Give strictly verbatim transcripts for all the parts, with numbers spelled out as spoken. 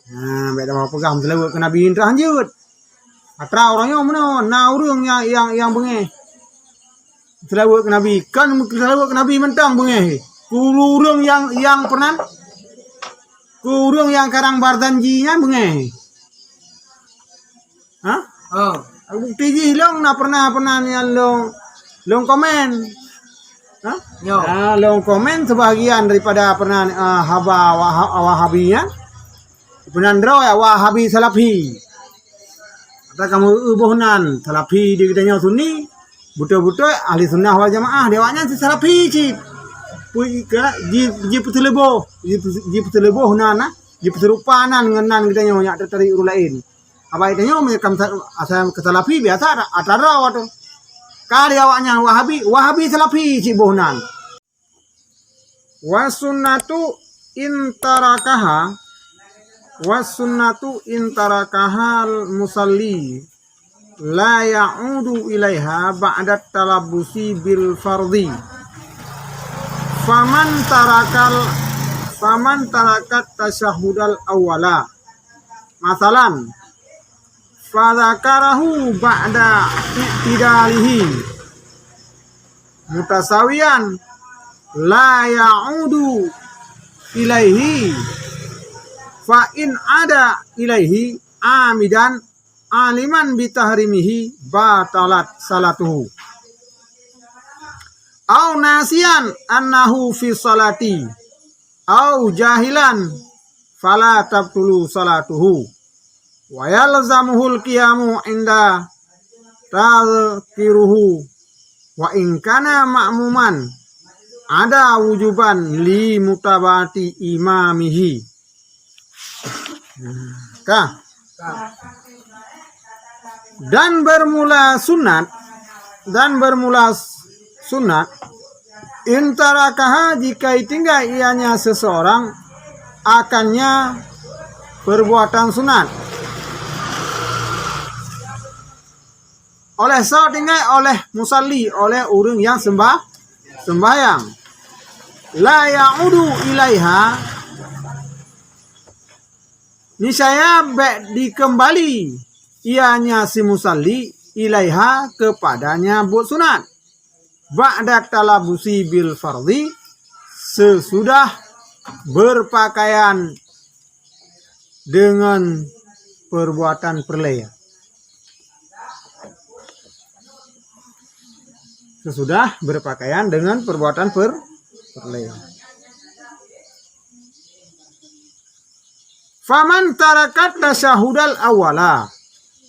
Ha, bèk tapeugah meuseulaweuet keu Nabi, nyan teuh hanjeuet. Atra uroe nyoe meunoe, na ureueng nyang, nyang, nyang beungéh seulaweuet keu Nabi. Kon meuseulaweuet keu Nabi mantong beungéh. Keu ureueng nyang, nyang peureunah, keu ureueng nyang karang Barzanji nyan beungéh. Ha? Oh. Bukeuti jih lôn na peureunah, peureunah nyan lôn, lôn komen. Ha? Nyo. Ah, lôn komen sebahagian daripada peureunah, ah, haba Waha-, Wahabi nyan. Peureunah droe Wahabi Salafi. Ata kamoe eu boh nan, Salafi di geutanyoe Sunni, beutôi-beutôi ahli sunnah wal jamaah, di awaknyan si Salafi cit. Pui ka ji-, jipeuseuleuboh, jipeu-, jipeuseuleuboh nan, ah, jipeuserupa nan ngon nan geutanyoe nyak teuh tari ureueng laén. Haba geutanyoe meunyoe kam sa-, asai keu Salafi biasa atra-, atra droe tu. Ka di awaknyan Wahabi, Wahabi Salafi cit boh nan. Wa sunnatu in tarakaha, wa sunnatu in tarakaha al musalli la ya'udu ilaiha ba'da talabbusi bil fardhi. Faman tarakal, faman tarakat tasyahudal awwala. Masalan, fadzakarahu ba'da i'tidalihi mutasawiyan la ya'udu ilaihi, fa in ada ilaihi amidan aliman bitahrimihi batalat salatuhu. Au nasiyan annahu fi salati, au jahilan fala tabtulu salatuhu. Wa yalzamuhul qiyamu inda tadhkiruhu wa in kana ma'muman ada wujuban li mutaba'ati imamihi. Ka. Dan bermula sunat, dan bermula sunat, in tarakaha jika ditinggai ianya seseorang akannya perbuatan sunat. Oleh soe tinggai? Oleh musalli, oleh ureueng nyang sembah-, sembahyang. La ya'udu ilaiha, niscaya bèk dikeumbali ianya si musalli ilaiha keupadanya buet sunat. Ba'da talabusi bil fardhi, sesudah berpakaian dengan perbuatan peureulèe. Sesudah berpakaian dengan perbuatan per-, peureulèe. Faman tarakat tasyahudal awwala,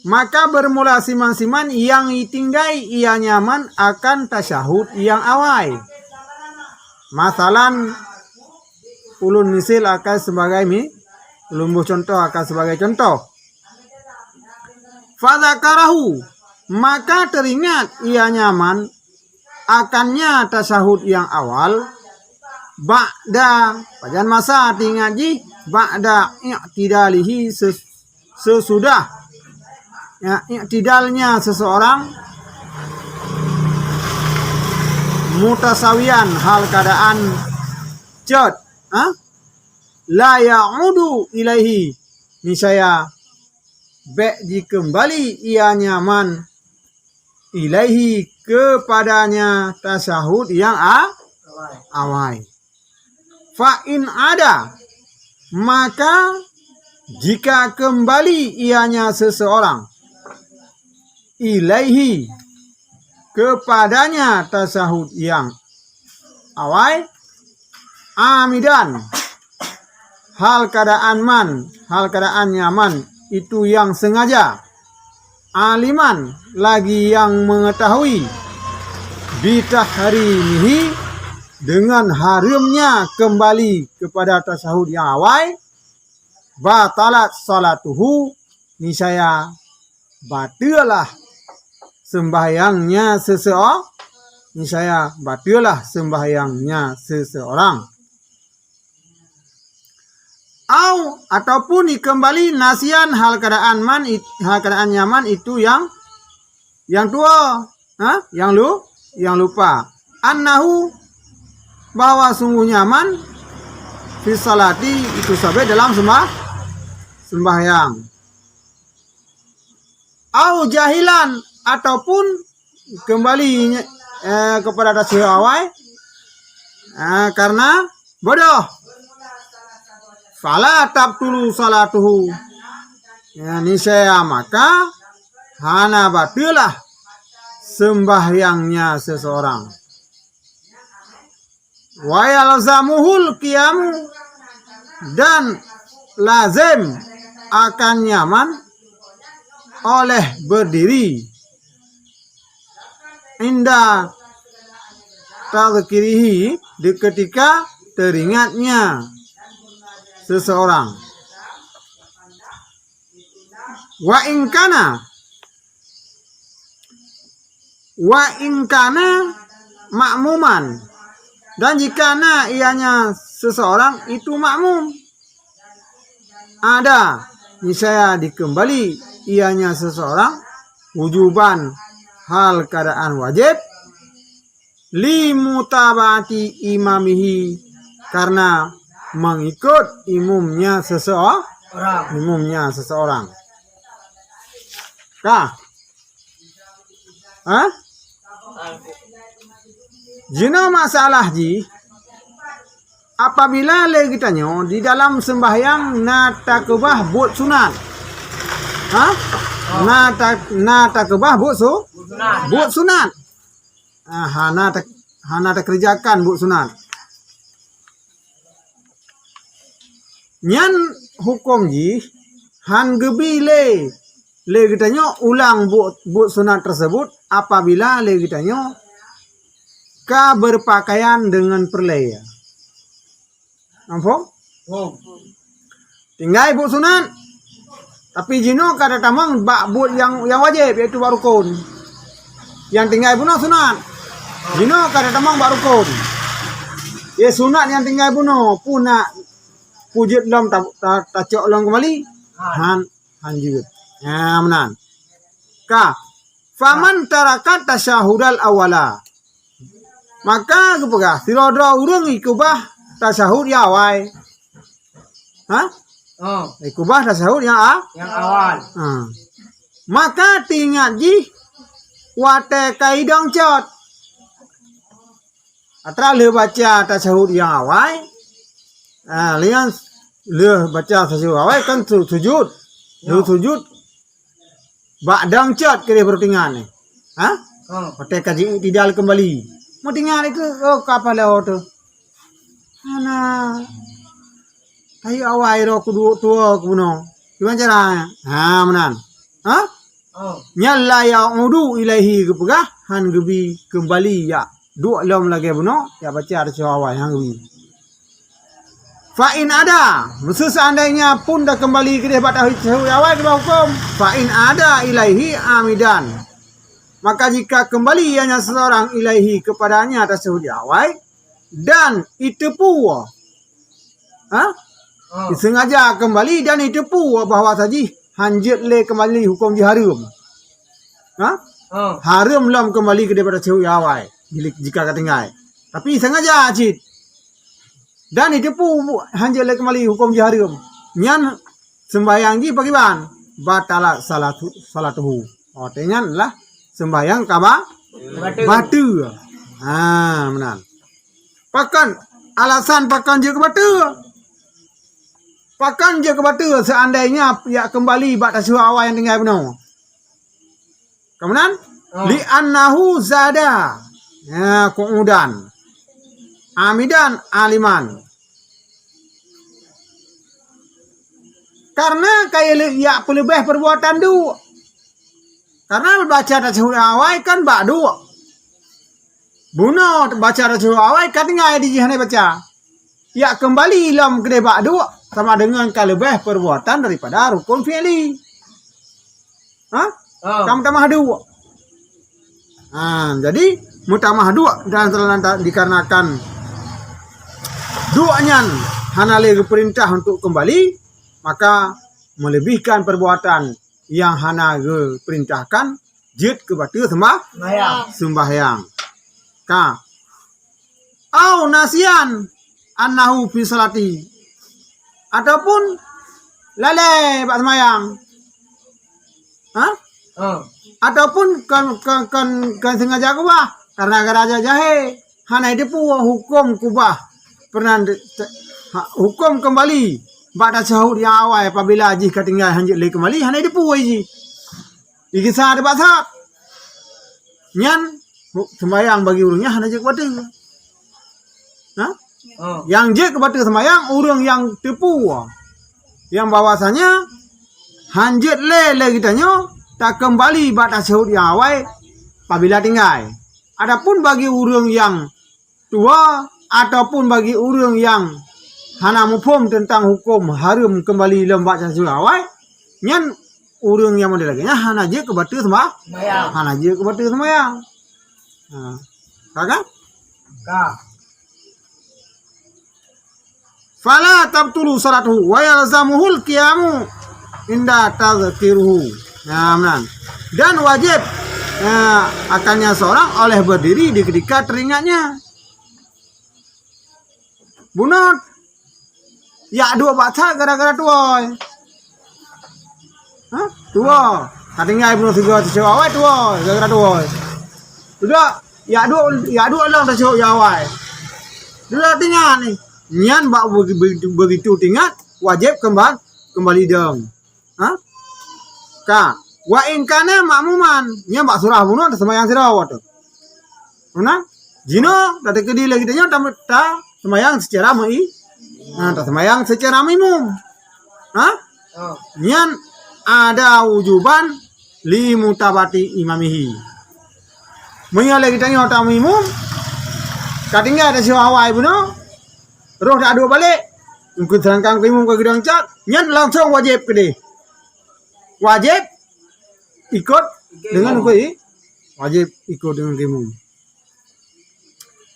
maka bermula siman-siman nyang ditinggai ianya man akan tasyahud nyang awai. Masalan, ulôn misil akan sebagai mi-, ulôn boh contoh akan sebagai contoh. Fadzakarahu, maka teuringat ianya man akannya tasyahud nyang awal, ba'da, pajan masa teuingat jih, ba'da i'tidalihi ses-, sesudah, ya, i'tidalnya seseorang mutasawiyan hal keadaan cot, ha? La ya'udu ilaihi, niscaya bèk jikeumbali ianya man ilaihi keupadanya tasyahud nyang a-, awai. Fa in ada, maka jika keumbali ianya seseorang ilaihi keupadanya tasyahud nyang awai, amidan, hal keadaan man, hal keadaannya man, itu nyang sengaja, aliman, lagi nyang mengetahui, bitahrimihi, dengan haramnya kembali kepada tasyahud nyang awai, batalat salatuhu, niscaya bateulah sembahyangnya seseo-, niscaya bateulah sembahyangnya seseorang. Au, ataupun dikeumbali nasian hal keadaan man it-, hal keadaan nyan man itu nyang, nyang tuwoe, ha? Nyang lu-, nyang lupa. Annahu, bahwa sungguhnya man fi salati itu sabé dalam sembah-, sembahyang. Au jahilan, ataupun kembali, eh, kepada taseuhur awai, eh, karena bodoh. Fala tabtulu salatuhu. Ya, niscaya maka hana bateulah sembahyangnya seseorang. Wa yalzamuhul qiyamu, dan lazim akan nyaman oleh berdiri, inda tazkirihi, di ketika teringatnya seseorang. Wa in kana, wa in kana ma'muman, dan jika na ianya seseorang itu makmum, ada, niscaya dikembali ianya seseorang wujuban, hal keadaan wajib, li mutaba'ati imamihi, karena mengikut imumnya seseorang. Orang. Imumnya seseorang. Ka. Ha? Jinoe masalah jih, apabila lé geutanyoe di dalam sembahyang na takeubah buet sunat. Ha? Na ta-, na takeubah buet su-, buet sunat. Ah, hana ta-, hana takeureujakan buet sunat. Nyan huköm jih han geubi lé, lé geutanyoe ulang buet, buet sunat tersebut apabila lé geutanyoe ka berpakaian dengan peureulée. Nampak? Oh. Tinggai buet sunat. Tapi jinoe ka tatamong bak buet nyang, nyang wajéb, yaitu bak rukon. Nyang tinggai bunoe sunat. Jinoe ka tatamong bak rukon. Ya, sunat nyang tinggai bunoe pun nak peujeuet lom ta-, ta-, tacok lom keumbali. Han, han jeuet. Ya, meunan. Ka. Faman taraka tasyahudal awwala. Maka geupeugah, sidroe-droe ureuëng ikeubah tasyahud nyang awai. Ha? Oh. Ikeubah tasyahud nyang a-, nyang awai. Ha. Maka teuingat jih watée ka idong cot. Atra lheueh baca tasyahud nyang awai, ah, lheueh, lheueh baca tasyahud awai kan su-, sujud. Lheueh sujud, bak dong cot keudeh baru teuingat nyan. Ha? Oh. Watée ka ji-iktidal keumbali. Meuteuingat itu, oh, ka pahala tu. Hana. Tayoe awai roh kuduek tuwoe keubunoe. Kiban cara? Ha, meunan. Ha? Oh. Nyan la ya'udu ilaihi geupeugah, han geubi keumbali jak duek lom lagée bunoe, jak baca tasyahud awai, han geubi. Fa in ada, meuseu seandainya pun dah keumbali keudeh bak tasyahud awai, keubah huköm. Fa in ada ilaihi amidan. Maka jika kembali ianya seseorang ilaihi kepadanya tasyahud awai, dan iteupeue, ha? Oh. Sengaja kembali dan iteupeue bahwa sajih han jeuet lé kembali huköm jih hareuem. Ha? Oh. Hareuem lom kembali keudeh bak tasyahud awai, jika ka tinggai. Tapi sengaja cit. Dan iteupeue han jeuet lé kembali huköm jih hareuem. Nyan sembahyang jih pakriban? Batalat salatu-, salatuhu. Oh, watée nyan lah sembahyang ka ba-, bateue. Ha, meunan. Pakon alasan pakon jeuet keu bateue? Pakon jeuet keu bateue seandainya jak keumbali bak tasyahud awai nyang tinggai bunoe? Ka meunan? Oh. Li annahu zada. Ya, qu'udan. Amidan aliman. Karena kaya le-, jak peuleubeh perbuatan duek. Karena baca tasyahud awai kan bak duek. Bunoe baca tasyahud awai ka tinggai di jih hana baca. Jak keumbali lom keudeh bak duek sama deungon ka leubeh perbuatan daripada rukun fi'li. Ha? Oh. Ka meutamah duek. Ha, jadi meutamah duek dan dikarenakan duek nyan hana lé geupeurintah untuk kembali, maka melebihkan perbuatan nyang hana geupeurintahkan jeuet keu bateue seumbah-, sembahyang. Ka. Au nasiyan annahu fi salati. Ataupun lalée bak seumayang. Ha? Ah. Ataupun kon, kon, kon, kon sengaja keubah, karena gara-gara jahé. Hana jiteupeue huköm keubah. Pernah de-, te-, ha, huköm keumbali bak tasyahud nyang awai apabila jih ka tinggai hanjeuet lé keumbali, hana jiteupeue jih. Jigisa teupat that. Nyan hu-, seumayang bagi ureuëng nyan hana jeuet keu bateue. Ha? Oh. Nyang jeuet keu bateue seumayang ureuëng nyang teupeue nyang bahwasanya hanjeuet lé, lé geutanyoe takeumbali bak tasyahud nyang awai pabila tinggai. Adapun bagi ureuëng nyang tuwoe ataupun bagi ureuëng nyang hana muphom teuntang huköm hareuem keumbali lom bak tasyahud awai, nyan ureuëng nyang model lagée nyan hana jeuet keu bateue seumba-, Seumayang. Hana jeuet keu bateue seumayang. Ha. Ka kan? Ka. Fala tabtulu salatuhu wa yalzamuhul qiyamu inda tazkiruhu. Nah, meunan. Dan wajib, eh, akannya seorang oleh berdiri di ketika teringatnya. Bunoe yak duek bak that gara-gara tuwoe. Ha? Tuwoe. Ka tinggai bunoe sigoe tasyahud awai tuwoe gara-gara tuwoe. Sudah, yak duek, yak duek lom tasyahud awai. Sudah tinggai ni. Nyan bak begi-, begi-, begitu tinggai wajib keumbang, keumbali dong. Ha? Ka. Wa in kana ma'muman, nyan bak surah bunoe taseumayang sidroe watée. Meunan, jinoe, tateukeudi lé geutanyoe tam-, taseumayang seucara meu-i-, ha, taseumayang seucara mimum. Ha? Oh. Nyan ada wujuban li mutabati imamihi. Meunyoe lé geutanyoe tamimum, ka tinggai tasyahud awai bunoe, roh taduek balek, engkeu seurangkang imum ka geudong cat, nyan langsong wajéb keudeh. Wajéb ikot deungon engkeu i-, wajéb ikot deungon imum.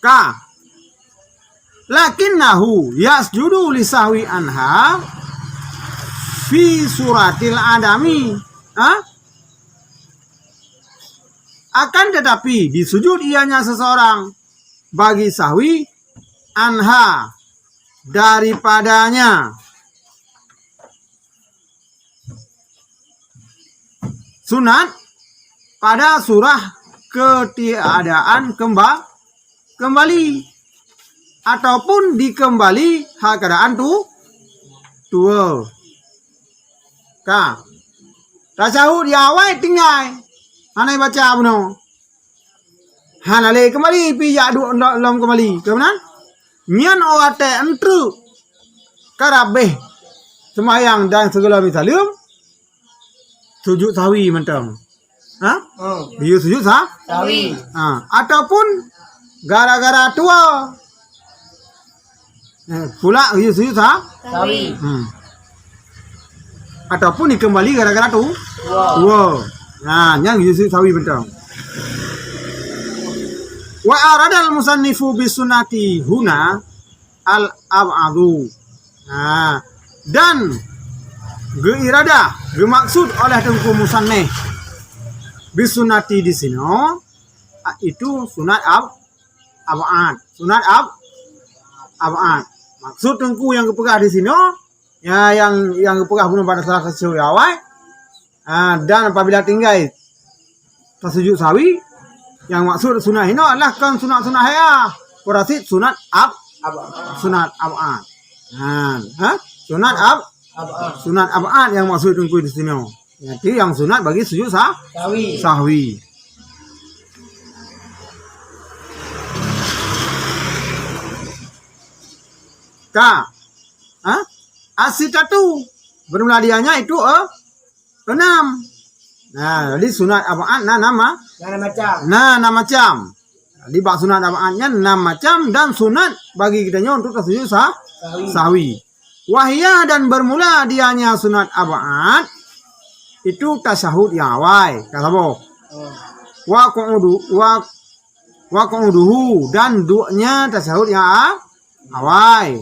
Ka. Lakinnahu yasjudu li sahwi anha fi suratil adami. Ha? Akan tetapi, disujud ianya seseorang bagi sahwi anha, daripadanya. Sunat pada surah ketiadaan kemba-, kembali. Ataupun dikembali ha keadaan tu, tuwoe. Ka. Tasyahud nyang awai tinggai. Hana baca bunoe. Hana lé keumbali pih jak duek lom keumbali. Keu meunan? Nyan watée eunteuk ka rabéh seumayang dan sigohlom jisaleuem, sujud sahwi mantong. Ha? Oh. Geuyue sujud sa-, sahwi. Ha, ataupun gara-gara tuwoe. Eh, pula geuyue sujud sa-, sahwi. Hmm. Ataupun dikeumbali gara-gara tu-, tuwoe. Tuwoe. Nah, nyan geuyue sujud sahwi mantong. Wa aradal musannifu bisunati huna al-ab'adu. Nah, dan geuiradah, geumaksud oleh Teungku Musannif bisunati di sinoe, a, itu sunat ab-, ab'ad. Sunat ab-, ab'ad. Maksud Teungku nyang geupeugah di sinoe, ya, nyang, nyang geupeugah bunoe pada salah satu awai, ha, dan apabila tinggai tasujud sahwi, nyang maksud sunat hinoe adalah kon sunat-sunat hai'ah. Peurati sunat ab-, sunat ab'ad. Ha, ha? Sunat ab-, sunat ab'ad nyang maksud Teungku di sinoe. Jadi nyang sunat bagi sujud sa-, sahwi. Sahwi. Ka. Ha? Asitatu. Bermula dianya itu, eh, enam. Nah, jadi sunat ab'ad na nama? Na nama macam. Na nama macam. Jadi bak sunat ab'ad nyan enam macam dan sunat bagi geutanyoe untuk tasujud sa-, sahwi. Sahwi. Wahia dan bermula dianya sunat ab'ad itu tasyahud nyang awai. Ka saboh. Oh. Wa qu'udu, wa, wa qu'uduhu dan dueknya tasyahud nyang a-, awai.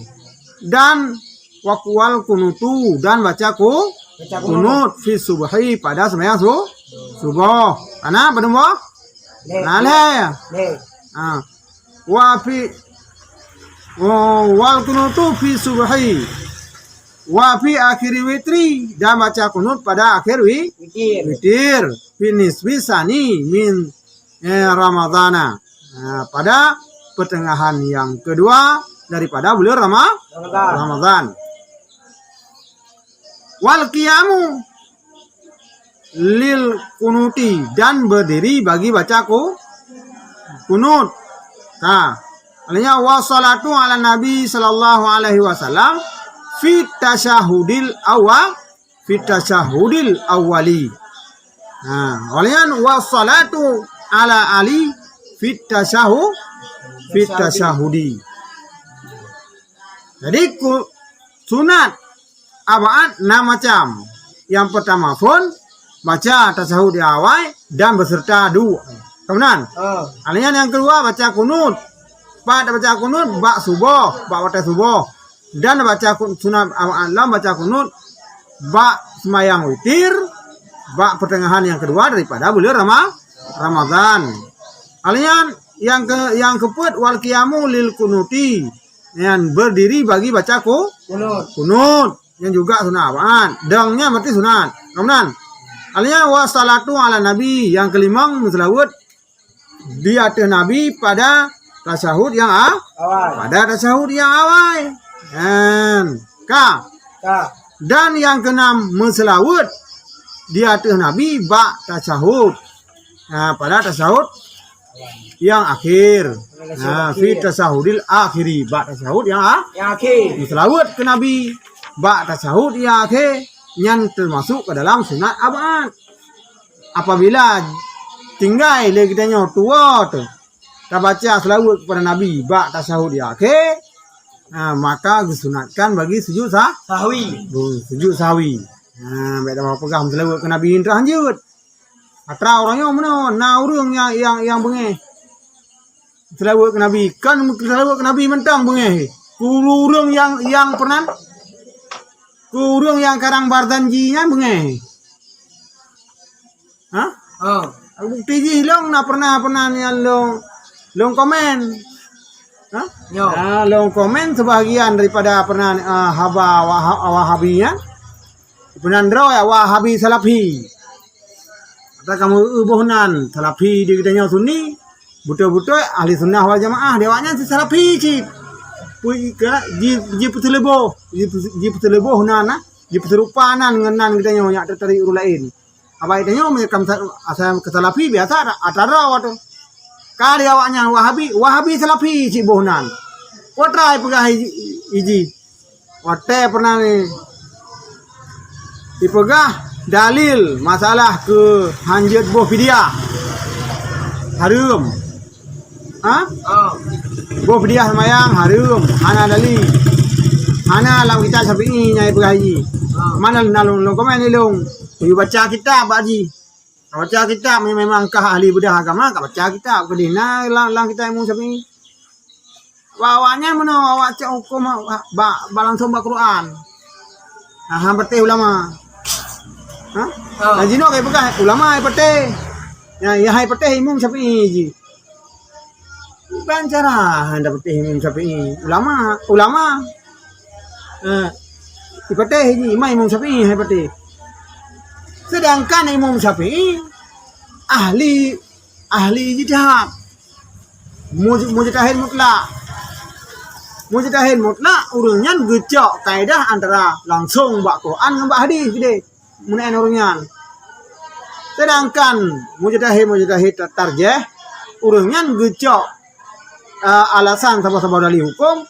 Dan wa qul kunutu dan baca ku-, baca kunut. Kunut fi subhi pada sembahyang su-, suboh. Ana padum boh? Lé. Nah, lé. Lé. Ha. Wa fi, oh, wal kunutu fi subhi. Wa fi akhiri witri, dan baca kunut pada akhir wi-, Witir. Witir. Fi nisfi sani min, eh, Ramadhana. Nah, pada pertengahan yang kedua daripada bulan Rama-, Ramadan. Ramadan. Wal qiyamu lil kunuti, dan berdiri bagi baca ku-, kunut. Nah, artinya wassalatu ala nabi sallallahu alaihi wasallam fit tasyahudil awal, fit tasyahudil awali. Nah, artinya wassalatu ala ali fit tasyahu-, fit tasyahudi. Jadi ku-, sunat ab'ad na macam. Yang pertama phon baca tasyahud di awai dan beserta du. Kemudian, ah, alian yang kedua baca kunut. Bak baca kunut bak suboh, bak watée suboh. Dan baca kun-, sunat ab'ad lam baca kunut bak sembahyang witir, bak pertengahan yang kedua daripada bulan Rama-, Ramadan. Alian yang ke, yang keempat wal qiyamu lil kunuti. Yang berdiri bagi baca ku-, kunut. Kunut. Yang juga sunat ab'ad. Dangnya berarti sunat. Kemudian, alinya wassalatu ala nabi. Yang kelimong meuseulaweuet di ateueh nabi pada tasyahud yang a-, awai. Pada tasyahud yang awai. Kan. Ka. Ka. Dan yang keenam meuseulaweuet di ateueh nabi bak tasyahud. Nah, pada tasyahud yang akhir. Nah, fi tasyahudil akhiri, bak tasyahud yang a-, yang akhir. Meuseulaweuet keu Nabi bak tasyahud yang akhir, nyan teumasuk ke dalam sunat ab'ad. Apabila tinggai lé geutanyoe tuwoe teuh tabaca seulaweuet kepada Nabi bak tasyahud yang akhir, nah, maka geusunatkan bagi sujud sah-, sahwi. Sujud sahwi. Nah, bèk tapeugah meuseulaweuet keu Nabi intra hanjeuet. Atra uroe nyoe meunoe na ureuëng nyang, nyang, nyang beungéh seulaweuet keu Nabi. Kon seulaweuet keu Nabi mantong beungéh. Keu ureuëng nyang, nyang peunan, keu ureuëng nyang karang Barzanji nyan beungéh. Ha? Oh. Bukti jih lôn na pernah, pernah nyan lôn, lôn komen. Ha? Nyo. Ah, lôn komen sebahagian daripada pernah, ah, haba Waha-, Wahabi nyan. Peunan droe Wahabi Salafi. Ata kamoe eu boh nan Salafi di geutanyoe Sunni, beutôi-beutôi ahli sunnah wal jamaah, di awaknyan si Salafi cit. Pui ka ji, jipeuseuleuboh, jipeu-, jipeuseuleuboh nan, ah, jipeuserupa nan ngon nan geutanyoe nyak teuh tari ureuëng laén. Abai tanyoe meunyo kam sa-, asai keu Salafi biasa ata droe teuh. Ka di awaknyan Wahabi, Wahabi Salafi cit boh nan. Peue teuma ipeugah i-, i-, iji. Watée peureunah ni ipeugah dalil masalah keu hanjeuet boh fidyah. Hareuem. Ha? Oh. Boh fidyah seumayang hareuem, hana dalil. Hana lam kitab Syafi'i nyang ipeugah iji. Oh. Mana na lôn, lôn komen ni lôn. Kuyue baca kitab bak jih. Ka baca kitab, memang kah ahli beudah agama, ka baca kitab. Keudeh na lam, lam kitab Imam Syafi'i. Awak-awak nyan meunoe, awak cok huköm bak, bak, bak langsong bak Quran. Nah, han patéh ulama. Ha? Oh. Nah, jinoe ka ipeugah ulama hai patéh. Nyang, nyang hai patéh Imam Syafi'i jih. Bukan cara han patéh Imam Syafi'i. Ulama, ulama. Eh, hai patéh jih, Imam, Imam Syafi'i hai patéh. Sedangkan Imam Syafi'i ahli, ahli ijtihad. Muj-, mujtahid mutlak. Mujtahid mutlak, ureuëng nyan geucok kaedah antara langsong bak Quran ngon bak hadis keudeh. Meunan ureuëng nyan. Sedangkan mujtahid-mujtahid ta-, tarjih, ureuëng nyan geucok, eh, alasan saboh-saboh dalil huköm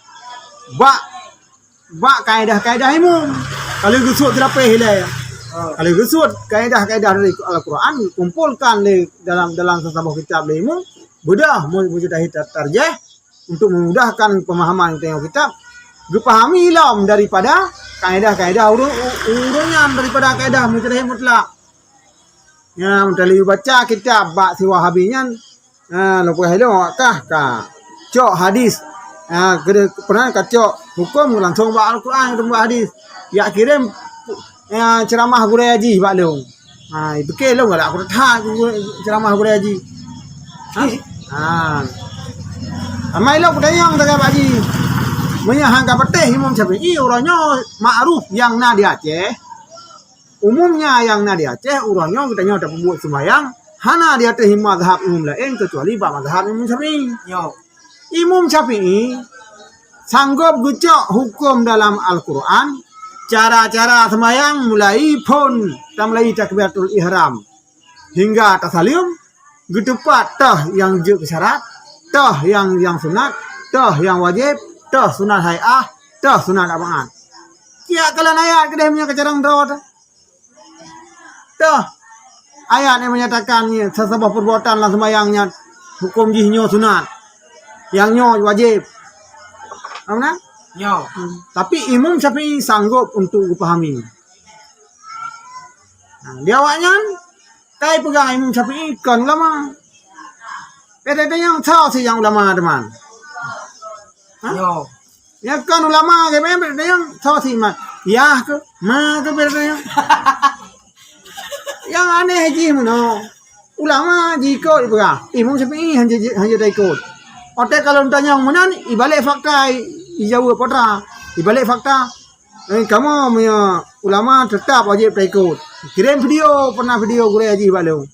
bak bak kaedah-kaedah imum. Ka lheueh geusuet teulapeh ilée. Ha. Ka lheueh geusuet kaedah-kaedah dari Al-Quran, dikumpolkan lé dalam, dalam saboh kitab lé imum, beudôh mu-, mujtahid tar-, tarjih untuk memudahkan pemahaman teuh kitab, geupahami lom daripada kaedah-kaedah ureuëng, u-, ureuëng nyan daripada kaedah mujtahid mutlak. Nyan, meutali baca kitab bak si Wahabi nyan, ha, lôn peugah ilôn awak kah ka cok hadis. Ha, keu-, pernah ka cok huköm langsong bak Al-Quran, langsong bak hadis. Yak kirém, ha, ceramah gurée haji bak lôn. Ha, ipike lôn galak aku that ceramah gurée haji. Ha? Ha. Amai lôn kutanyong sagai bak jih. Meunyoe han ka patéh Imam Syafi'i, uroe nyoe ma'ruf nyang na di Aceh, umumnya nyang na di Aceh, uroe nyoe geutanyoe tapeubuet seumayang hana di ateueh mazhab imam laén keucuali bak mazhab Imam Syafi'i. Yo. Imam Syafi'i sanggop geucok huköm dalam Al-Quran, cara-cara seumayang mulai phon tamulai takbiratul ihram hingga tasaleuem, geuteupat toh nyang jeuet keu syarat, toh nyang, nyang sunat, toh nyang wajéb, toh sunat hai'ah, toh sunat ab'ad. Siat kalon ayat keudeh meunyoe keu carông droe teuh. Toh ayat nyang menyatakan nyoe saboh perbuatan lam seumayang nyan huköm jih nyoe sunat, nyang nyoe wajéb. Paham na? Nyoe. Hmm. Tapi Imam Syafi'i sanggop untuk geupahami. Nah, di awaknyan, kai peugah Imam Syafi'i kon ulama. Beda nyang tho si nyang ulama teuma. Ha? Nyoe. Nyang kon ulama ke memang beda nyang tho si ma. Yah ke, ma ke beda nyang. Nyang aneh jih meunoe. Ulama jikot peugah, Imam Syafi'i hana, hana taikot. Otai kalau tanyong meunan, ibalek fakta, ijaweueb putra. Ibalek fakta, Eh, kamoe meunyoe ulama teutap wajéb taikot. Kirém video, pernah video gurée jih bak lôn.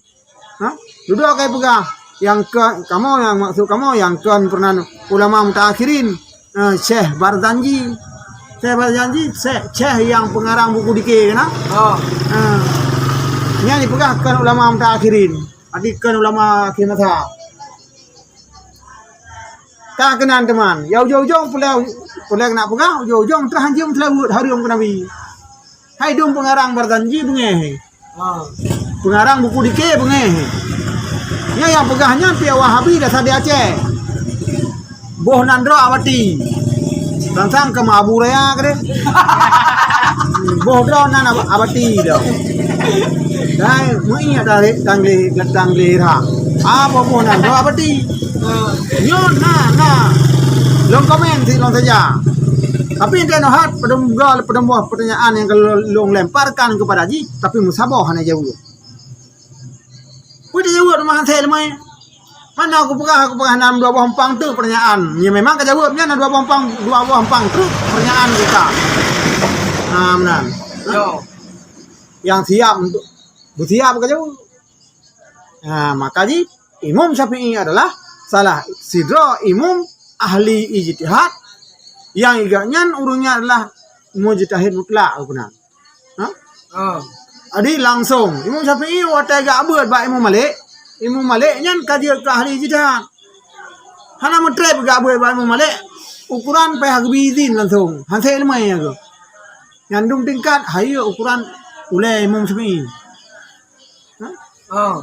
Ha? Dudoe kai peugah, nyang kon, kamoe nyang maksud kamoe nyang kon pernah ulama mutaakhirin, eh, Syekh Barzanji. Syekh Barzanji, Syekh, Syekh nyang pengarang buku dike kan? Oh. Eh, nyan dipeugah kon ulama mutaakhirin. Adi kon ulama akhé masa. Ka keunan teuma. Ya ujong-ujong pulai, pulai nak peugah, ujong-ujong teuh hanjeuet meuseulaweuet hareuem keu Nabi. Hai dum pengarang Barzanji beungéh. Ha. Pengarang buku dike beungéh. Nyan nyang peugah nyan pihak Wahabi dasar di Aceh. Boh nan droe Abati. Sang-sang keu Abu Raya keudeh. Boh droe nan Ab-, Abati dah. Dai meuiya dari tanggle, tanggle ra. Apa boh nan droe Abati? Nyoe na, na. Lôn komen si lôn saja. Tapi entah noh hat padum gol, padum boh pertanyaan yang kalau lôn lemparkan kepada jih, tapi meusaboh hana jaweueb. Peue jaweueb teuma hase leumai. Mana aku peugah, aku peugah na dua boh umpang tu pertanyaan. Ya memang ka jaweueb nyan na dua boh umpang, dua boh umpang tu pertanyaan kita. Ha, meunan. Yo. Yang siap untuk bersiap ka jaweueb. Ha, maka ji Imam Syafi'i adalah salah sidroe imam ahli ijtihad yang iga nyan ureuëng nyan adalah mujtahid mutlak geupeuna. Ha? Ah. Jadi langsung Imam Syafi'i watée gak beuet bak Imam Malik, Imam Malik nyan ka jeuet keu ahli ijtihad. Hana meutreb gak beuet bak Imam Malik, ukuran payah geubi izin langsung. Hase leumai aku. Nyan dum tingkat hayeue ukuran ulée Imam Syafi'i. Ha? Ah.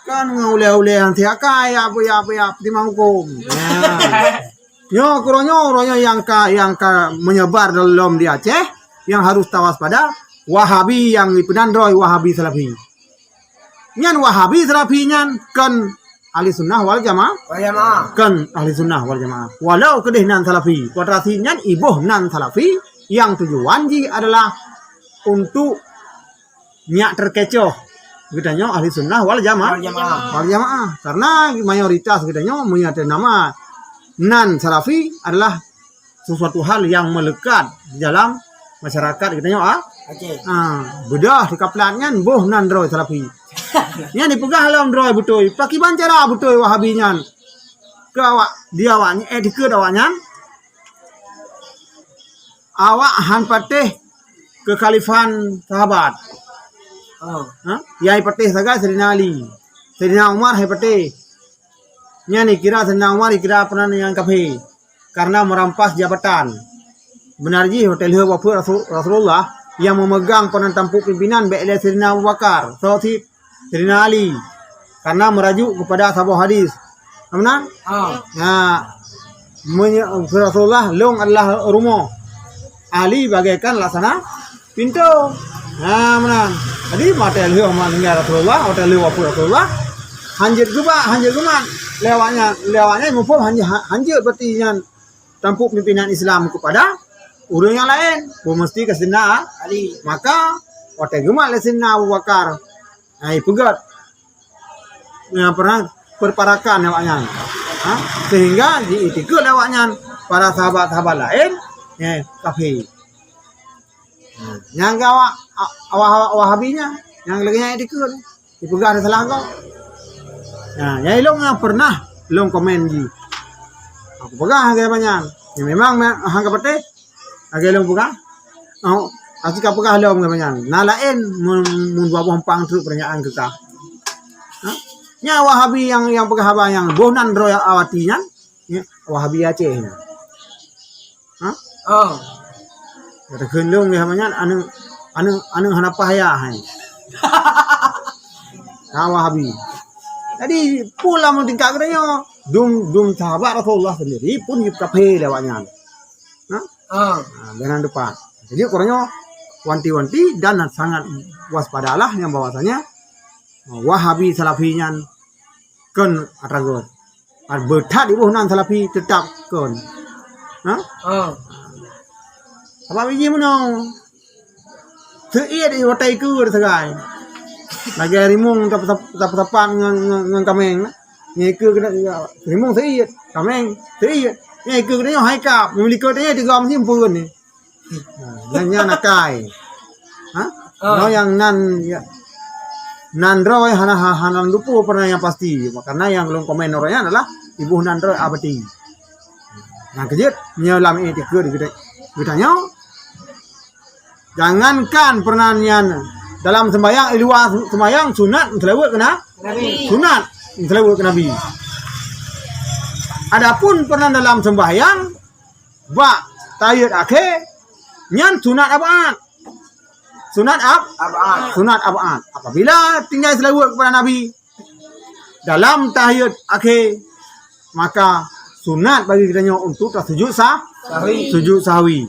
Kan ngon ulée-ulée nyang siakai, apa ya, apa ya, timang hukum. Nah. Nyoe keuroe nyoe, uroe nyoe nyang ka, nyang ka menyebar dalam di Aceh, yang harus tawaspada, Wahabi yang ipeunan droe Wahabi Salafi. Nyan Wahabi Salafi nyan kon ahli sunnah wal jamaah. Wal jamaah. Kon ahli sunnah wal jamaah. Walau keudeh nan Salafi, kuadrasi nyan iboh nan Salafi yang tujuan jih adalah untuk nyak terkecoh geutanyoe ahli sunnah wal jamaah. Wal jamaah. Wal jamaah. Karena mayoritas geutanyoe meunyoe teuh nama nan Salafi adalah sesuatu hal yang melekat di dalam masyarakat geutanyoe, ah. Aceh. Ha, beudoh di kaplat nyan boh nan droe Salafi. Nyan dipeugah lom droe beutôi. Pakiban cara beutôi Wahabi nyan. Keu awak, di awak nyan, eh, dikeue awak nyan. Awak han patéh keukhalifan sahabat. Oh. Ha? Nyang patéh sagai Saidina Ali. Saidina Umar hai patéh. Nyan ikira Saidina Umar ikira peunan nyang kafé karena merampas jabatan. Benar jih watée lheueh wafeuet Rasul-, Rasulullah yang memegang peunan tampuk pimpinan bék lé Saidina Abu Bakar. Soe cit? Saidina Ali, karena merujuk kepada saboh hadis. Paham na? Ha. Ya, menye-, Rasulullah, lôn adalah rumoh. Ali bagaikan laksana pintu. Ha, meunan. Jadi, watée lheueh meninggal Rasulullah, watée lheueh wafeuet Rasulullah, hanjeuet geubak, hanjeuet geumat. Lé awaknyan, lé awaknyan muphom hanjeuet, hanjeuet berarti nyan tampuk pimpinan Islam kepada ureuëng nyang laén. Beu meusti keu Saidina Ali. Maka, watée geumat lé Saidina Abu Bakar, hai peugét. Nyang pernah perparakan awaknyan. Ha? Sehingga diiktikeuet lé awaknyan para sahabat-sahabat laén, eh, kafé. Nah, nyang keu awak, awak, awak Wahabi nyan, nyang lagèe nyan dikeue, dipeugah salah gob. Nah, nyang ilôn nyang pernah lôn komen jih. Aku peugah lagèe nyan. Ya, memang me-, hang ka patéh. Lagèe lôn peugah. Oh, aci ka peugah lôn lagèe nyan. Na laén mun, mun dua boh empang treuk peurtanyaan keu ka. Ha? Nyan Wahabi nyang, nyang peugah haba nyang boh nan droe awati nyan. Ya, Wahabi Aceh nyan. Ha? Oh. Kata kheun lôn lé haba nyan, aneuk, aneuk, aneuk hana payah hai. Ha, Wahabi. Jadi, pula mun tingkat geutanyoe, dum, dum sahabat Rasulullah sendiri pun kafé lé awak nyan. Ha? Ah. Ha, dengan depan. Jadi, ukurnya wanti-wanti dan sangat waspadalah yang bahwasanya Wahabi Salafi nyan kon atra göt. Beutat iboh nan Salafi tetap kon. Ha? Ah. Sabab biji meunoe. Seuiet di watèe ikeue sagai. Lagèe rimong tap-, tap-, tap-, tapat ngon, ngon, ngon kaméng. Nyan ikeue keunan, rimong seuiet, kaméng seuiet. Nyan ikeue keunan nyoe hai kap, meulikeue teuh tiga musim pun ni. Ha, nyan, nyan akai. Ha? Ah. Nyoe nyang nan, ya, nan droe hana, ha-, hana lôn tupeue peue nyang pasti. Karena nyang lôn komen droe nyan adalah iboh nan droe abadi. Nyang keujeuet, nyoe lam iktikeuet geuta-, geutanyoe, jangankan peureunah nyan dalam seumbahyang, i luwa seumbahyang sunat meuseulaweuet keu na-, Nabi. Sunat meuseulaweuet keu Nabi. Adapun peureunah dalam seumbahyang, bak tahiyat akhé, nyan sunat ab'ad. Sunat ab-, Ab'ad. Sunat ab'ad. Apabila tinggai seulaweuet kepada Nabi dalam tahiyat akhé, maka sunat bagi geutanyoe untuk tasujud sah-, Sahwi. Sujud sahwi.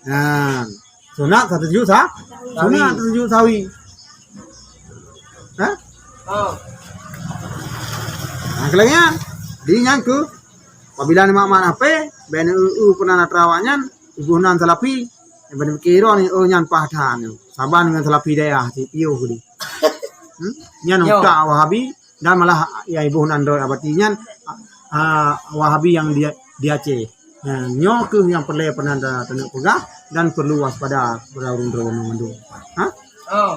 Nah, sunat tasujud sah-, Sahwi. Sunat tasujud sahwi. Ha? Oh. Nah, keu lagèe nyan. Jadi nyan keuh, apabila neumat-mat hapé, bèk neu-eu-eu peureunah atra awak nyan, iboh nan Salafi, bèk neupike droe nyoe, oh, nyan paih that nyoe. Saban ngon Salafi dayah, si piôh di. Hmm? Nyan Yo. Utak Wahabi, dan malah nyang iboh nan droe abadi nyan, ah, Wahabi nyang di, di Aceh. Nah, nyoe keuh nyang peureulèe peureunah ta-, taneuk peugah dan peurlu waspada bak ureueng droeneuh mandum. Ha? Oh.